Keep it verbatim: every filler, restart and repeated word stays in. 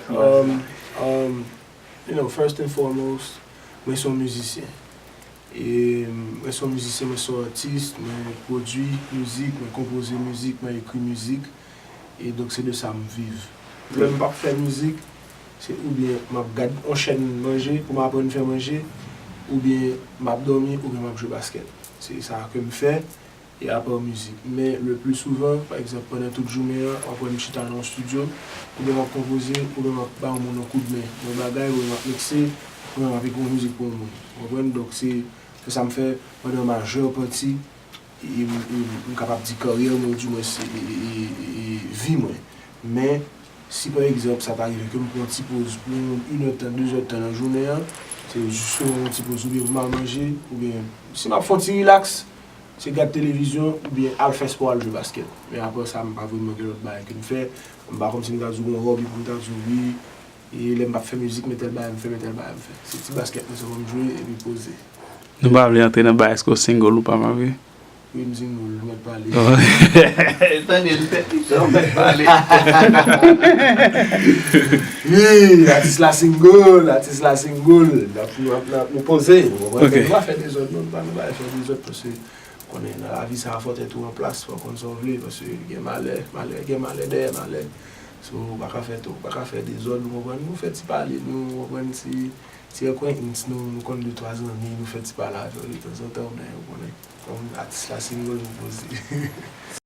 Um, um, you know, first and foremost, mwen se yon mizisyen. E mwen se yon mizisyen, mwen se yon atis, mwen pwodui mizik, mwen konpoze mizik, mwen ekri mizik. E donk se de sa m viv. Lè m p ap fè mizik, se oubyen m ap gad yon chèn manje pou m aprann fè manje, oubyen m ap dòmi, oubyen m ap jwe baskèt. Se sa ke m fè, e apa mizik. Men le pli souvan, pa egzanp, pandan tout jounen an, w ap wè m chita nan yon estidyo, oubyen m ap konpoze, oubyen m ap ba yon moun yon koudmen nan yon bagay, oubyen m ap mikse, oubyen m ap ekri yon mizik pou yon moun. Ou konprann? Donk se, se sa m fè pandan majè pati e, e, m kapab di karyè mwen, oudimwens e, e, e, e, e vi mwen. Men, si pa egzanp, sa ta rive ke m pran yon ti poz pou yon, inèdtan, dezèdtan nan jounen an, se jis yon ti poz oubyen pou m al manje, oubyen si m ap fè yon ti rilaks, se gad televizyon, oubyen al fè spò, al jwe baskèt. Men apre sa, m pa vrèman gen lòt bagay ke m fè. M pa kòmsi m ta di w gon hòbi pou m ta di w wi, e lè m p ap fè mizik, men tèl bagay m fè, men tèl bagay m fè. Se ti baskèt mwen sèlman m jwe, epi poze. Nou pa vle antre nan bagay èske w single ou pa, ma vie? Wi, m single, mèt pale. Tande, m fè ti chan, mèt pale. Wi, atis la single, atis la single. N ap, n ap, n ap, nou poze, ou konprann? Ok. Nou pa fè dezòd, non, nou pa, nou pa fè dezòd, paske konnen nan lavi sa a, fò tèt ou an plas, fò w konn sa w vle, paske gen malè, malè, gen malè dèyè malè. So, ou pa ka fè tou, ou pa ka fè dezòd, ou konprann? Nou fè ti pale, nou, ou konprann, ti, ti acquaintance, nou, nou konn de twa zanmi, nou fè ti pale avè w de tanzantan, men ou konnen, kòm atis la single, nou poze.